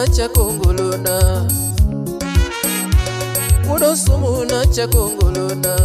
chakongolona. Wuodo sumu na chakongolona.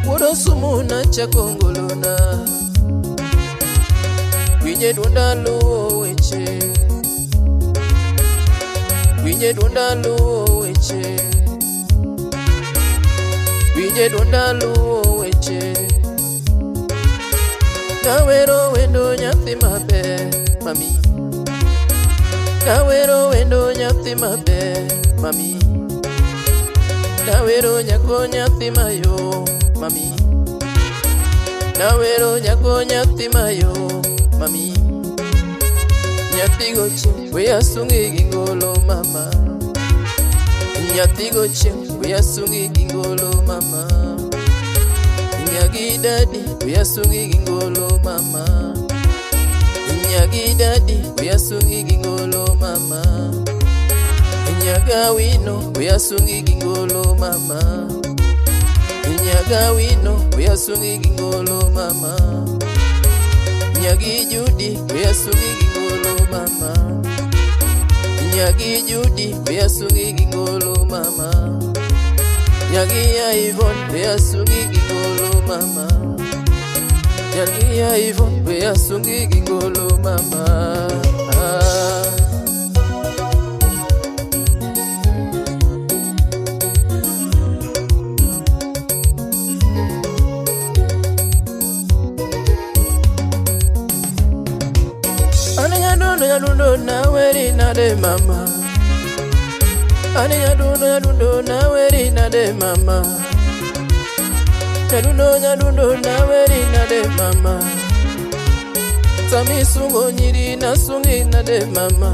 Wuodo sumu na chakongolona. Winje duonda luwo weche. Winje duonda luwo weche. Winje duonda luwo weche. Nawero wendo nyathi maber mami. Nawero wendo nyathi maber mami. Nawero nyako nyathi mayo mami. Nawero nyako nyathi mayo mami. Nyathi gochieng' we asungi gi ngolo mama. Nyathi gochieng' we asungi gi ngolo mama. Nyagi dadi we asungi gi ngolo mama. Nyagi dadi we asungi gi ngolo mama. Nyaga wino we asungi gi ngolo mama. Nyaga wino we asungi gi ngolo mama. Nyagi Judi we asungi gi ngolo mama. Nyagi Judi we asungi gi ngolo mama. Nyagi Yvonne we asungi gi ngolo mama. Nyagi Yvonne we asungi gi ngolo mama. Ani nyadundo nyadundo naweri nade mama. Ani nyadundo nyadundo naweri nade mama. Nyadundo nyadundo naweri nade mama. Sami sungo nyiri nasungi nade mama.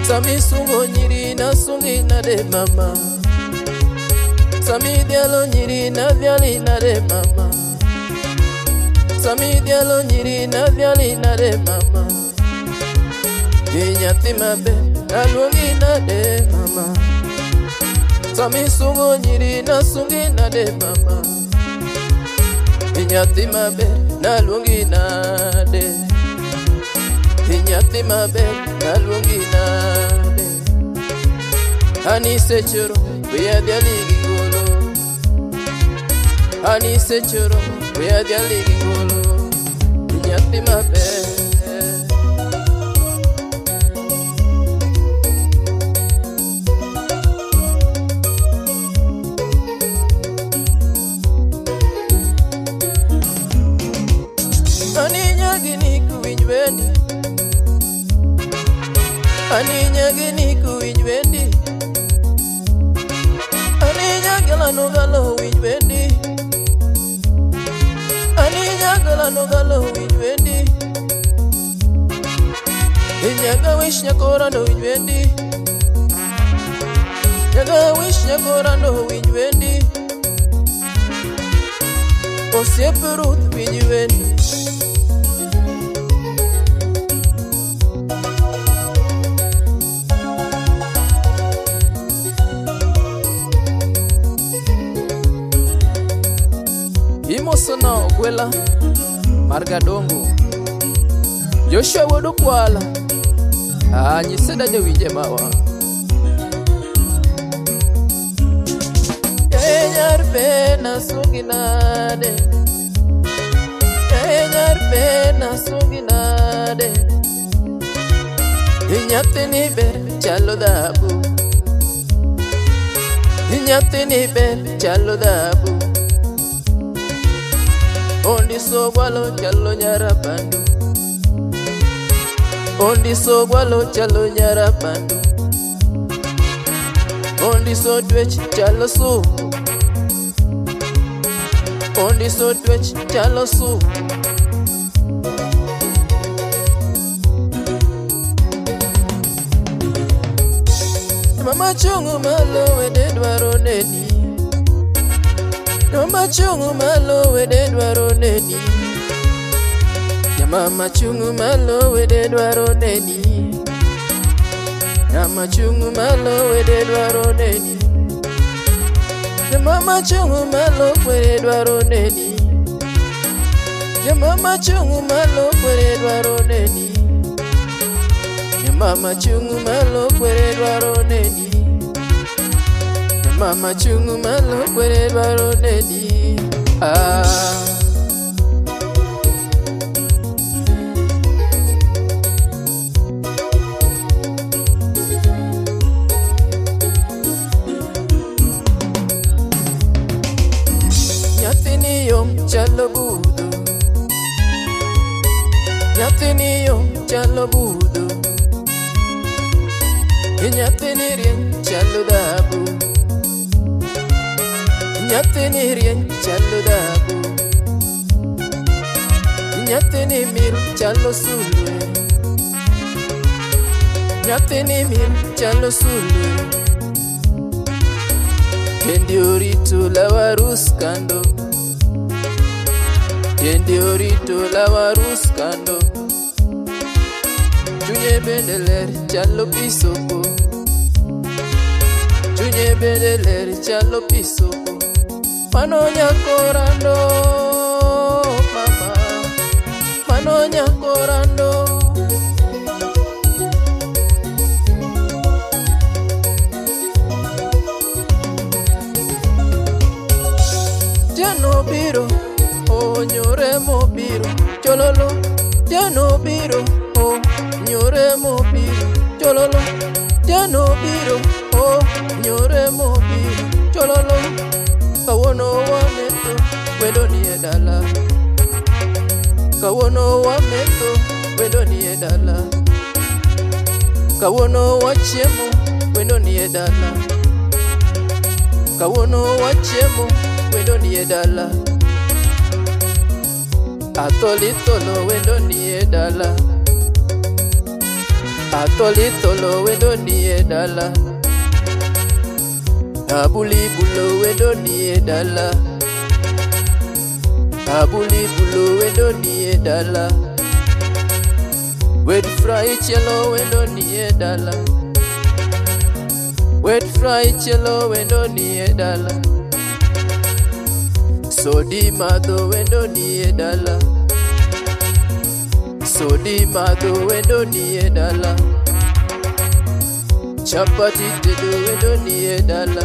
Sami sungo nyiri nasungi nade mama. Sami dialo nyiri nadhiali nade mama. Sami dialo nyiri nadhiali nade mama. Nyathi maber naluongi nade mama. Sami sungo nyiri nasungi nade mama. Nyathi maber naluongi nade. Nyathi maber naluongi nade. Ani sechoro we adhiali gi ngolo. Ani sechoro we adhiali gi ngolo. Nyathi maber. Ani nyagi ni kuwinj wendi. Ani nyagi ni kuwinj wendi. Ani nyagi lano galo winj wendi. Ani nyagi lano galo winj wendi. Nyaga wish nyakorando winj wendi. Nyaga wish nyakorando winj wendi. Osiep Ruth winj wendi. Imosono ogwela mar Gadongo. Joshua wuod Okwala. Nyiseda jowinje mawa. Nyar pena sungi nade. Nyar pena sungi nade. Nyathini ber chalo dhahabu. Nyathini ber chalo dhahabu. Ondiso gwalo chalo nyarabandu. Ondiso gwalo chalo nyarabandu. Ondiso twech chalo sumu. Ondiso twech chalo sumu. Mama chungu malo wede dwaro neni. Mama chungu malo wede dwaro neni. Mama chungu malo wede dwaro neni. Mama chungu malo wede dwaro neni. Mama chungu malo wede dwaro neni. Mama chungu malo wede dwaro neni. Mama chung' malo kwere dwaro neni. Mama chung' malo kwere dwaro neni. Ah. Nyathini yom chalo budho. Nyathini yom chalo budho. Nyathini rieny chalo dhahabu. Nyathini rieny chalo dhahabu. Nyathini mil chalo sulwe. Nyathini mil chalo sulwe. Dendi orito law arus kando. Dendi orito law arus kando. Chunye bende ler chalo pi soko. Chunye bende ler chalo pi soko. Mano nyako rando mama. Mano nyako rando. Jano biro onyore mobiro chololo. Jano biro onyore mobiro chololo. Jano biro onyore mobiro chololo. Kawuono wametho wendo ni e dala. Kawuono wametho wendo ni e dala. Kawuono wachiemo wendo ni e dala. Kawuono wachiemo wendo ni e dala. Atholi tholo wendo ni e dala. Atholi tholo wendo ni e dala. Abuli bulo wendo ni e dala. Abuli bulo wendo ni e dala. Wet fry chielo wendo ni e dala. Wet fry chielo wendo ni e dala. Sodi madho wendo ni e dala. Sodi madho wendo ni e dala. Chapati tedo wendo ni e dala.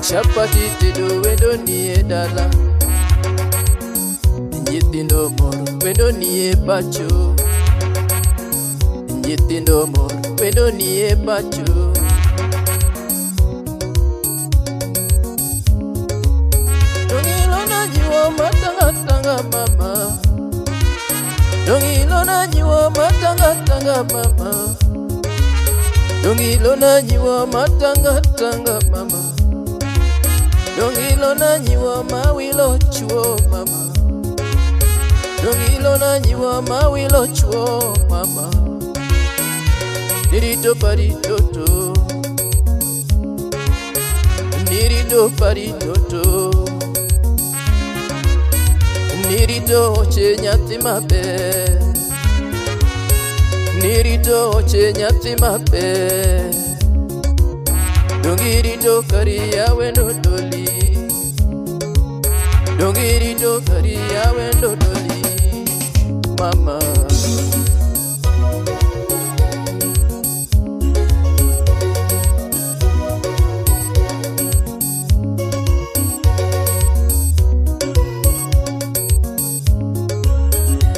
Chapati tedo wendo ni e dala. Nyithindo mor wendo ni e pacho. Nyithindo mor wendo ni e pacho. Dongilo na nyiwo matanga tanga mama. Dongilo na nyiwo matanga tanga mama. Dongilo na nyiwo matanga tanga mama. Dongilo na nyiwo mawilo chuo mama. Dongilo na nyiwo mawilo chuo mama. Nirito paritoto. Nirito paritoto. Nirito oche nyathi maber. Nirito oche nyathi maber. Dongirito kari yawe doli. Dongirito kari yawe doli mama.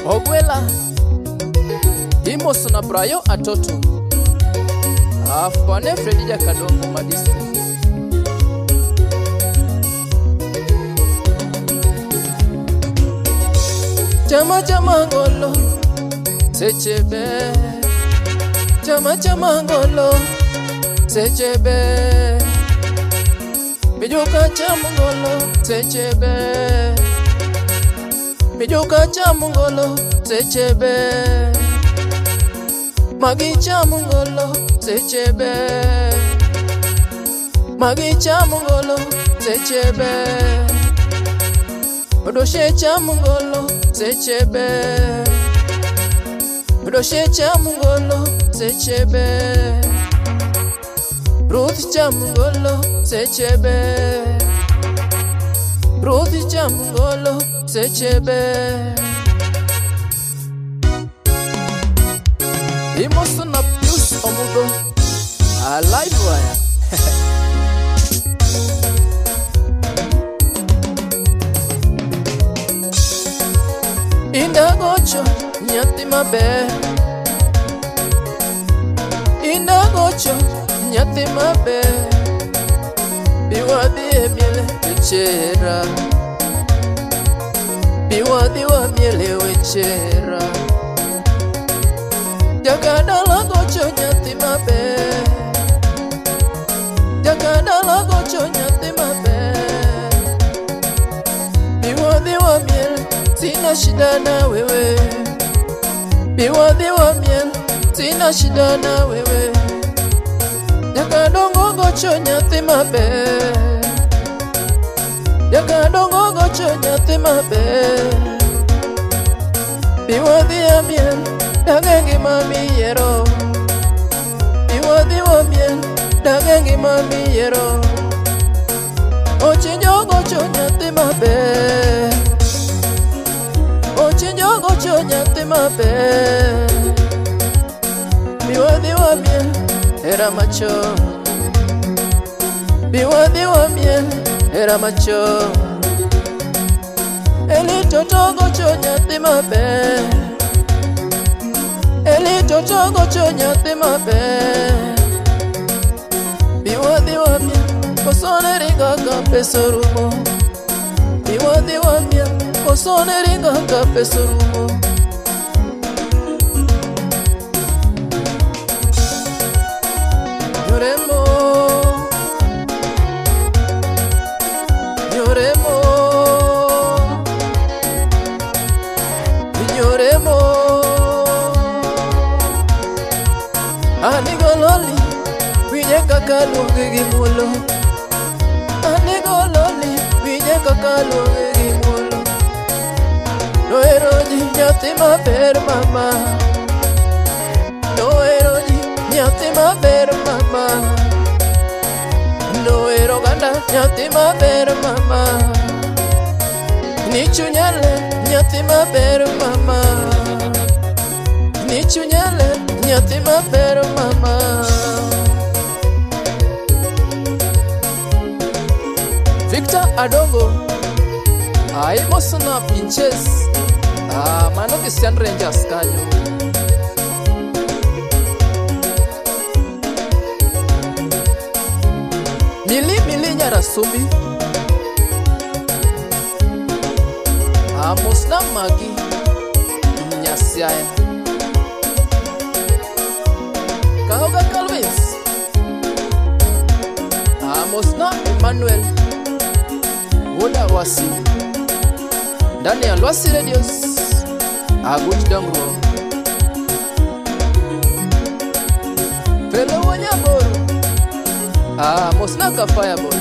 Ogwela imoso na Brayo Atoto. Afane Fredija Kadongo Madisco. Chama chama ngolo sechebe. Chama chama ngolo sechebe. Mijoka chama ngolo sechebe. Mijoka chama ngolo sechebe. Magi chama ngolo sechebe. Magi chama ngolo sechebe. Odoshe chama ngolo sechebe. Odoshe chama ngolo sechebe. Ruth chama ngolo sechebe. Ruth chama ngolo sechebe. Imoso na Pius Omudo. Alive wire. Indagocho nyathi maber. Indagocho nyathi maber. Biwadhi e miel wechera. Biwadhi wa miel wechera. Jakadala gocho nyathi maber. Jakadala gocho nyathi maber. Biwadhi wa miel, sina shida na wewe. Biwadhi wa miel, sina shida na wewe. Jakadongo gocho nyathi maber. Jakadongo gocho nyathi maber. Biwadhi wa miel, dag ngima miyiero. Biwadhi wa miel, dag ngima miyiero. Ochinjo gocho nyathi maber. Ochinjo gocho nyathi maber. Biwadhi wa miel, hera machon. Biwadhi wa miel, hera machon. Eli toto gocho nyathi maber. Eli toto gocho nyathi maber. Biwadhi wa miel, kosone ringo ka pesa orumo. Biwadhi wa miel, kosone ringo ka pesa orumo. Nyoremo, nyoremo, nyoremo. Anigo loli, winje kaka luongi gi muolo. Anigo loli, winje kaka luongi gi muolo. Nohero ji nyathi maber mama. Nohero ji nyathi maber mama. Nohero oganda nyathi maber mama. Ni chunya ler nyathi maber mama. Ni chunya ler nyathi maber mama. Victor Adongo. Aimosona Pinches. Mano Christian Rangers kanyo. Mili mili nyarasumbi. Amosna Magi Nyasiaya. Kahoga Calvins. Amosna Emmanuel Woda Wasi. Ndani ya Lwasi Radios. Aguch dongruok. Felo Wanyaboro. Mosna ka Fireball.